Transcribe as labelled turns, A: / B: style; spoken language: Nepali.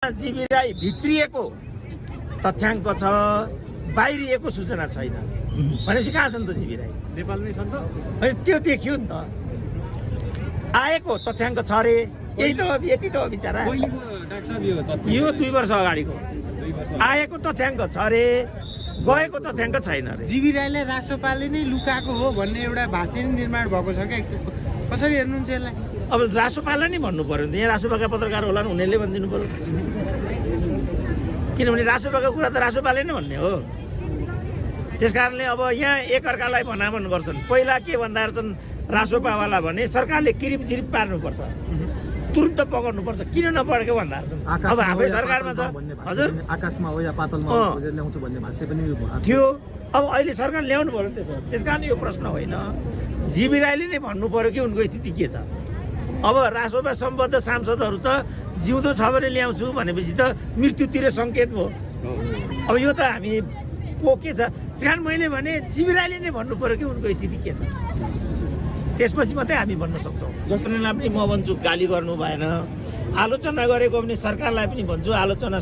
A: जीवी राई भित्रिएको तथ्याङ्क छ, बाहिरिएको सूचना छैन भनेपछि कहाँ छन् त जीवी राई?
B: नेपालमै छन् त?
A: होइन, त्यो देखियो नि त। आएको तथ्याङ्क छ अरे, यही त हो, यति त हो बिचरा। यो 2 वर्ष अगाडिको आएको तथ्याङ्क छ अरे, गएको तथ्याङ्क छैन अरे।
C: जीवी राईलाई राष्ट्रपालले नै लुकाएको हो भन्ने एउटा भाष्य निर्माण भएको छ क्या, कसरी हेर्नुहुन्छ यसलाई?
A: अब राष्ट्रपाललाई नै भन्नु पर्यो नि, यहाँ राष्ट्रपालका पत्रकार होला नि, उनीहरूले भनिदिनु पर्यो। किनभने राष्ट्रपालको कुरा त राष्ट्रपालले नै भन्ने हो। त्यस कारणले अब यहाँ एकअर्कालाई भनाभन गर्छन्। पहिला के भन्दा रहेछन् राष्ट्रपालवाला भने सरकारले किरिप चिरिप पार्नुपर्छ, तुरुन्त पकाउनुपर्छ, किन नपढेको भन्दा रहेछन्। अब आफै सरकारमा छ, हजुर
D: आकाशमा हो या पातलमा खोजेर ल्याउँछु भन्ने भाष्य पनि
A: थियो। अब अहिले सरकार ल्याउनु पर्यो त्यसो। त्यस कारण यो प्रश्न होइन, जीवी राईले नै भन्नु पर्यो कि उनको स्थिति के छ। अब राष्ट्रसभा सम्बद्ध सांसदहरू त जिउँदो छ भने ल्याउँछु भनेपछि त मृत्युतिर सङ्केत भयो। अब यो त हामी को के छ, कारण मैले भने जीवी राईले नै भन्नु पर्यो कि उनको स्थिति के छ, त्यसपछि मात्रै हामी भन्न सक्छौँ। जसलाई पनि म भन्छु गाली गर्नु भएन, आलोचना गरेको पनि सरकारलाई पनि भन्छु आलोचना